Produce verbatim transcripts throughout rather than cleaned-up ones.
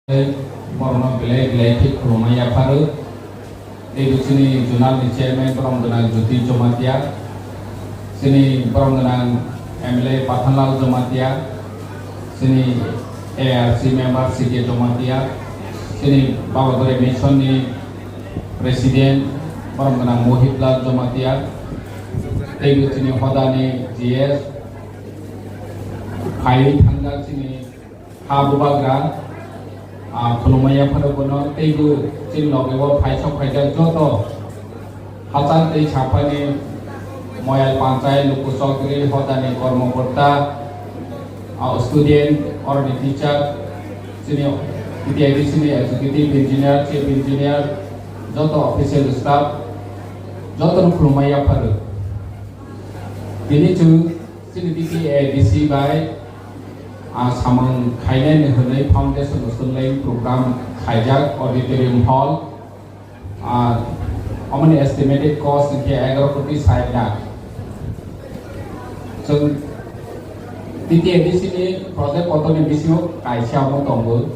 Borokno belai belai khe khulumma yapharo. Tei bo chini zonal ni chairman borom gwnang Jyoti Jamatia, chini borom gwnang M L A Pathanlal Jamatia, chini A R C member C K Jamatia, chini Baba Bwrwi Mission ni president borom gwnang Mohit Lal Jamatia, tei bo chini hodani G S phaiwi thangjak chini ha bubagra, ah, khulumma yapharo bono teibo chini loge o phaisok phaijak joto hachal tei saphani Moyal Panchayat, Luku Chowdhury, hodani kormokorta, ah, student, oroni teacher, chini T T I D C ni executive engineer, chief engineer, joto official staff, jotono khulumma yapharo. Tini chwng chini D T A D C bai, ah, samung khainani hwnwi foundation usulni program khaijak auditorium hall, ah, omoni estimated cost hinkhe egaroh koti sait lakh. Chwng D T A D C ni project kotorni bisingo kaisa omo tongo.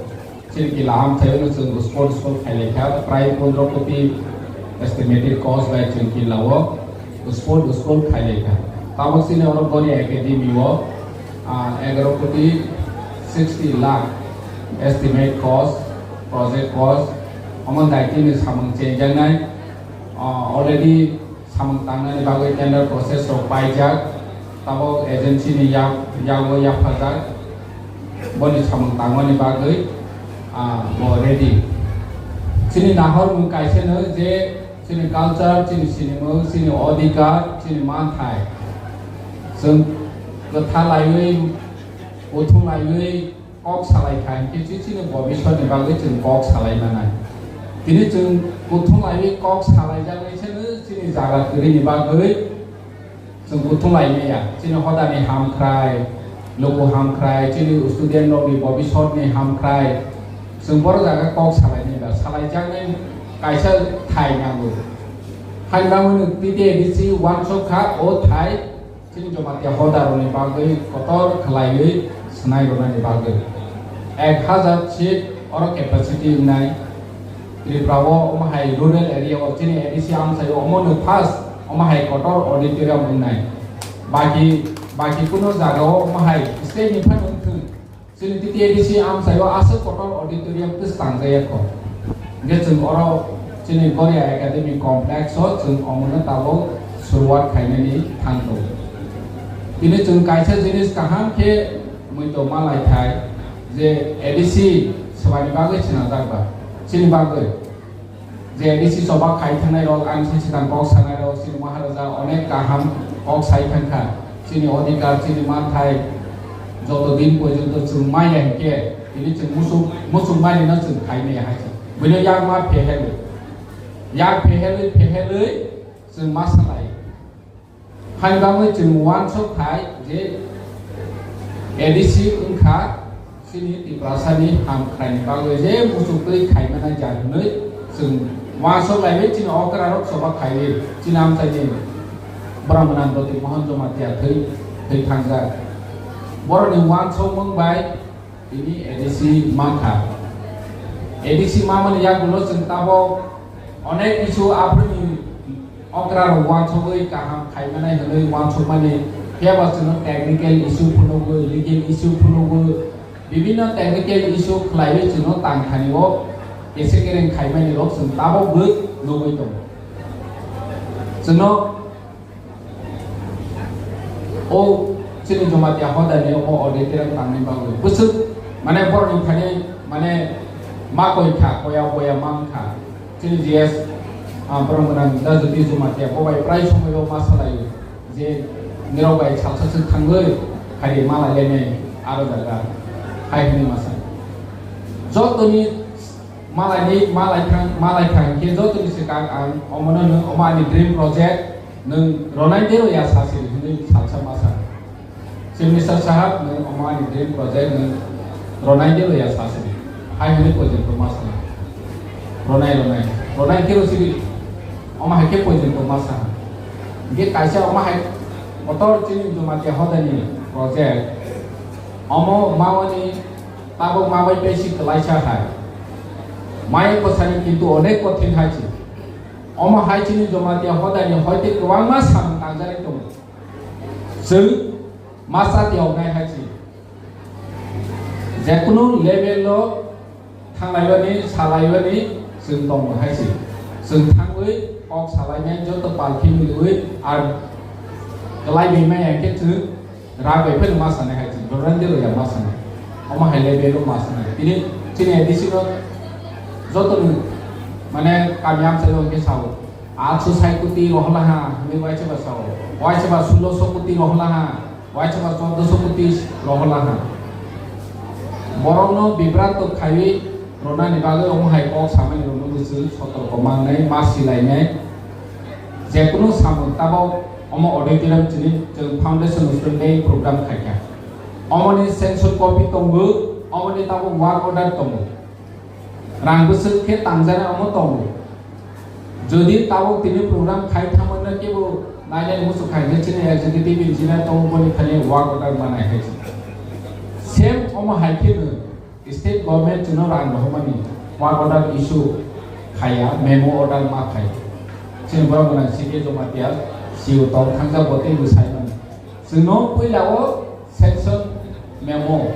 Chini kila amchaio no chwng sport school khailai kha, prai pondro koti estimated cost bai chwng kila o sport school khailai kha. Tabuk chini oro Goria Academy o, ah, egaroh koti sixty lakh estimate cost, project cost, omo daitini samung chenjaknai, ah, already samung tangnani bagwi tender process rok paijak, tabuk agency ni yak, yago yaphajak, boni samung tangmani bagwi, ah, bo ready. Chini nahormung kaisa no je chini culture, chini sinimung, chini odhikar, chini manthai. Chwng kwtha laiwi, kuthum laiwi, kok salai kha hinkhe chi chini bobiswt ni bagwi chwng kok salai manai. Tini chwng kuthum laiwi kok salai jak nai se chini jaga kwrwi ni bagwi chwng kuthum lai maya. Chini hodani hamkrai, luku hamkrai, chini student rok ni bobiswt ni hamkrai. Chwng boro jaga kok salai nai ba salai jak nai kaisa thai nango. Hai bangwi no T T A D C uansuk kha o thai. Chini Jamatia hodarokni bagwi kotor khlaiwi swnai rwnani bagwi ek hazar seat oro capacity wngnai. Tripura o omo hai rural area o chini A D C amchaio omono first omo hai kotor auditorium wngnai. Baki, baki kuno jaga o omo hai state ni phano wngthwng. Chini T T A D C amchaio aswk kotor auditorium twis tangjaya kho. Hingkhe chwng oro chini Goria Academy Complex o chwng omono tabuk suruwat khainani thangkho. Tini chwng kaisa jinis kaham khe muitu malai thai je A D C swbaini bagwi swnajak ba chini bagwi. Je A D C choba khai thangnai rok, ang se swkang kok sanai rok, chini Maharaja onek kaham kok sai thangkha. Chini odhikar, chini manthai joto din porjonto chwng maya hinkhe, tini chwng muchung, muchung mani no chwng khai maya hai se. Buino yak ma phehelwi. Yak phehelwi, phehelwi chwng ma salai. Haini bagwi chwng uansuk khai je A D C wngkha chini Tiprasani hamkraini bagwi je muchuk twi khaimani jar hwnwi chwng uansuk laiwi chini okrarok choba khaiwi chini amchaini borok gwnang Doti Mohan Jamatia thwi, thwi thangjak. Borokni uansukmung bai Tini A D C mankha. A D C mamani yagulo chwng tabuk onek kisu aphuruni okra rok uansugwi kaham khaimanai hwnwi uansukmani phiya ba chwngno technical issue phunugwi, legal issue phunugwi, bibinno technical issue khlaiwi chwngno tang thani o kese kereng khaimani rok chwng tabukbo nugwi tongo. Chwngno O chini Jamatia hodani o auditorium tangni bagwi bwswk, mane, borokni thani, mane, ma koi kha, koya boya mang kha. Chini G S, ah, borok gwnang da Jyoti Jamatia, bo bai prai somoi o ma salaio je nirok bai salsa swk thangwi khaidi ma lai lainai aro jaga hai hwnwi ma sa. Jotoni Malai ni, malai thang, malai thang khe jotoni swkang ang omono nwng omo ani dream project nwng ronai de roya sa siri hwnwi salsa ma sa. Chief Minister sahab, nwng omo ani dream project nwng ronai de roya sa siri. Hai hwnwi poito ma sa. Ronai, ronai. Ronai khe ro siri. Omo hai khe poito ma sa. Ge kaisa omo hai kotor chini Jamatia hodani project. Omo mawani Tabuk ma bai tei si kwlaisa hai. Maya kwsani kintu onek kothin hai se. Omo hai chini Jamatia hodani hoite kwbangma samung tangjani tongo. Chwng masa tiyoknai hai se. Jekunu level o thanglaibani, salaibani chwng tongo hai se. Chwng thangwi kok salainai joto palki miliwi ar kwlai bimai hwnkhe chwng Rak bai phano ma sanai hai chwng, Doran de ya ma sanai. Omo hai le bero ma sanai. Tini, chini A D C no joto ni, mane, kami amchai o hwnkhe sao. Atso sai koti rohla ha, hwnwi waisa ba sao. Waisa ba sulo so koti rohla ha, waisa ba chordo so koti rohla ha. Borokno bibranto khaiwi rwnani bagwi omo hai kok samani rwno bwswk sotorko mannai, ma silainai. Jekunu samung tabok omo auditorium chini chwng foundation stone day program khaikha. Omoni sanction copy tongo, omoni tabok work order tongo. Rang bwswk khe tangjani omo tongo. Jodi tabok tini program khai thamanna kebo nainani muchuk khai khe chini executive engineer tongo boni thani work order manai hai. Same omo hai khe no State government chwngno rang rohormani work order issue khaiya, memo order ma khai. Chini borok gwnang C K Jamatia, C E O tong thangjak bo tei bwsai mano. Chwngno puila o sanction memo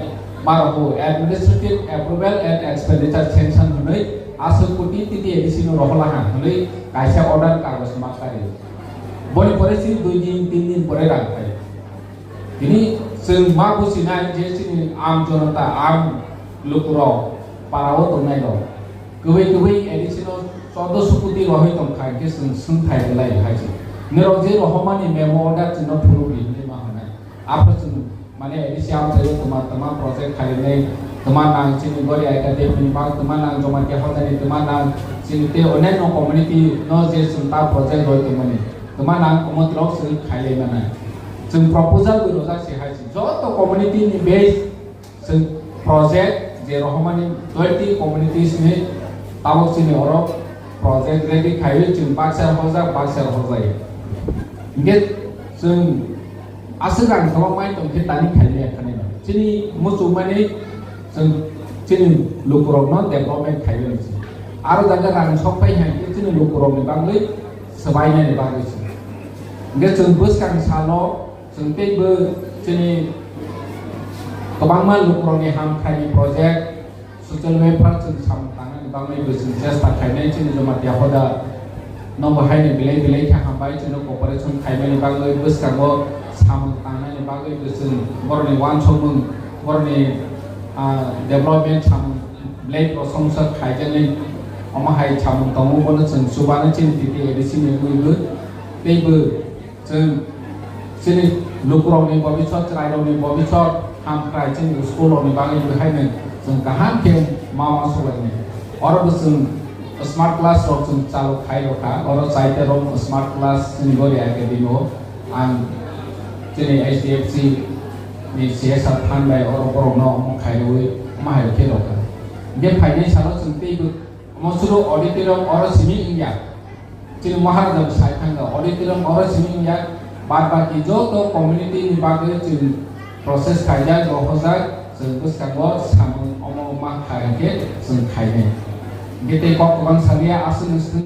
ma rwkho, administrative approval and expenditure sanction hwnwi aswk koti titi A D C no rohorla ha hwnwi kaisa order kagoj ma kari. Boni pore chini dui din, tin din pore rang khai. Tini chwng ma businai je chini am jonota, am lukurok, parao tongnairok kwbwi kwbwi A D C no chordo so koti rohoi tongkha, hwnkhe chwng swngthai belai hai se. Norok je rohormani memo order chwngno phuru di hinwi ma hwnai. Aphuru chwng, mane, A D C amchaio twma twma project khainai, twma nang chini Gori Aika Dev ni bak, twma nang Jamatia Hodani, twma nang chini tei onyaino community no je chwng ta project roi tongmani, twma nang omo twrok chwng khailai manai. Chwng proposal bo rwjak se hai se. Joto community ni base chwng project je rohormani twenty communities ni tabok chini oro project ready khaiwi chwng baksa horjak, baksa horjai. Hingke chwng aswk rang kwbangma tongkhe tani khaimaya khanai no. Chini muchungmani chwng chini lukurokno development khaiwi rwse. Aro jaga rang sok phai hai khe chini lukurokni bagwi swbainani bagwi se. Hingke chwng bwskang salo Chwng teibo chini kwbangma lukurokni hamkraini project, social welfare chwng samung tangnani bagwi bo chwng chesta khainai chini Jamatia Hoda no bo haino belai belai khe hambai chwngno cooperation khaimani bagwi bwskango samung tangnani bagwi bo chwng borokni uansukmung, borokni, ah, development samung belai prosongsa khaijaknai omo hai samung tongo bono chwng chubanai chini T T A D C ni wngwi bo teibo Chwng chini lukurokni bobiswt, chwrairokni bobiswt hamkrai chini school rokni bagwi bo haino chwng kaham khe ma uansuk lainai. Oro bo chwng smart class rok chwng chalu khai rokha, oro chaita room smart class chini Gori Academy o ang chini H D F C ni C S R fund bai oro borokno omo khai rwui omo hai khe rokha. Hingkhe phainai salo chwng teibo Omo suru auditorium oro simi wngya. Chini Maharaja bo sai thangkha, auditorium oro simi wngya. Bad baki joto community ni bagwi chwng process khaijak, rohorjak, chwng bwskango samung omo ma kha hwnkhe chwng khainai. Hwnkhe tei kok kwbang saliya, aswk nwng swng